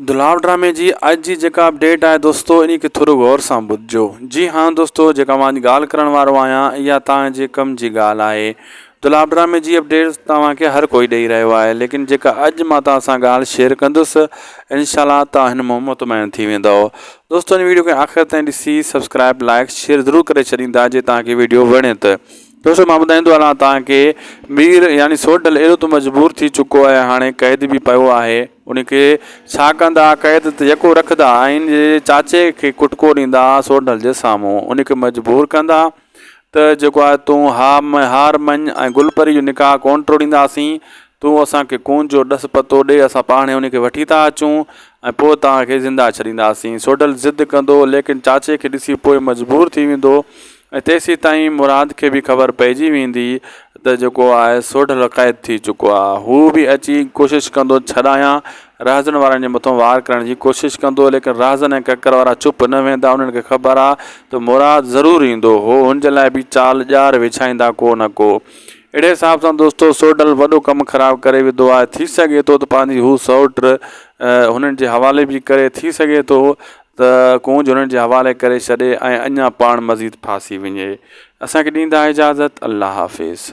دولاب ڊرامي جي اڄ جي جيڪا اپڊيٽ آهي دوستو انهي کي ٿورو غور سان ٻڌجو جي ها دوستو جيڪا مان اڄ ڳالهه ڪرڻ وارو آهيان اها توهان جي ڪم جي ڳالهه آهي دولاب ڊرامي جي اپڊيٽ توهان کي هر ڪوئي ڏئي رهيو آهي ليڪن جيڪا اڄ مان توهان سان ڳالهه شيئر ڪندس انشاء الله توهان هن مان مطمئن ٿي ويندؤ دوستو هن ويڊيو کي آخر تائين ڏسي سبسڪرائب لائڪ شيئر ضرور ڪري ڇڏيندا جي توهان کي ويڊيو وڻي ته دوستو مان ٻڌائيندو هلان توهان کي مير يعني سوڍل اهڙو ته مجبور ٿي چڪو آهي هاڻي قيد به پيو آهي ان کي ڇا ڪندا قيد ته يڪو رکندا آهن جي چاچي کي ڪٽڪو ڏيندا سوڍل جي سامهون ان کي مجبور ڪندا ته جيڪو آهي تون ها هار مڃ ۽ گل پري جو نڪاح ڪون ٽوڙينداسين تون اسان کي ڪون جو ڏس پتو ڏي اسان پاڻهي ان کي وٺي ٿا اچون ۽ پوء توهان کي زنده ڇڏينداسين سوڍل ضد ڪندو ليڪن چاچي کي ڏسي پوء مجبور ٿي ويندو ۽ تيسيتائين مراد کي به خبر پئجي ويندي ته جيڪو آهي سوڍل قيد ٿي چڪو آهي. هو به اچي ڪوشش ڪندو ڇڏايان. رهزن وارن جي مٿان وار ڪرڻ جي ڪوشش ڪندو ليڪن رهزن ۽ ڪڪر وارا چپ نه ويهندا انهن کي خبر آهي ته مراد ضرور ايندو. هو هن جي لاء به چال ڄار وڇائيندا ڪو نه ڪو. اهڙي حساب سان دوستو سوڍل وڏو ڪم خراب ڪري وڌو آهي. ٿي سگهي ٿو ته پنهنجي هو سئوٽ هنن جي حوالي به ڪري ٿي سگهي ٿو ته ڪونج هنن جي حوالي ڪري ڇڏي ۽ اڃا پاڻ مزيد ڦاسي وڃي. اسان کي ڏيندا اجازت الله حافظ.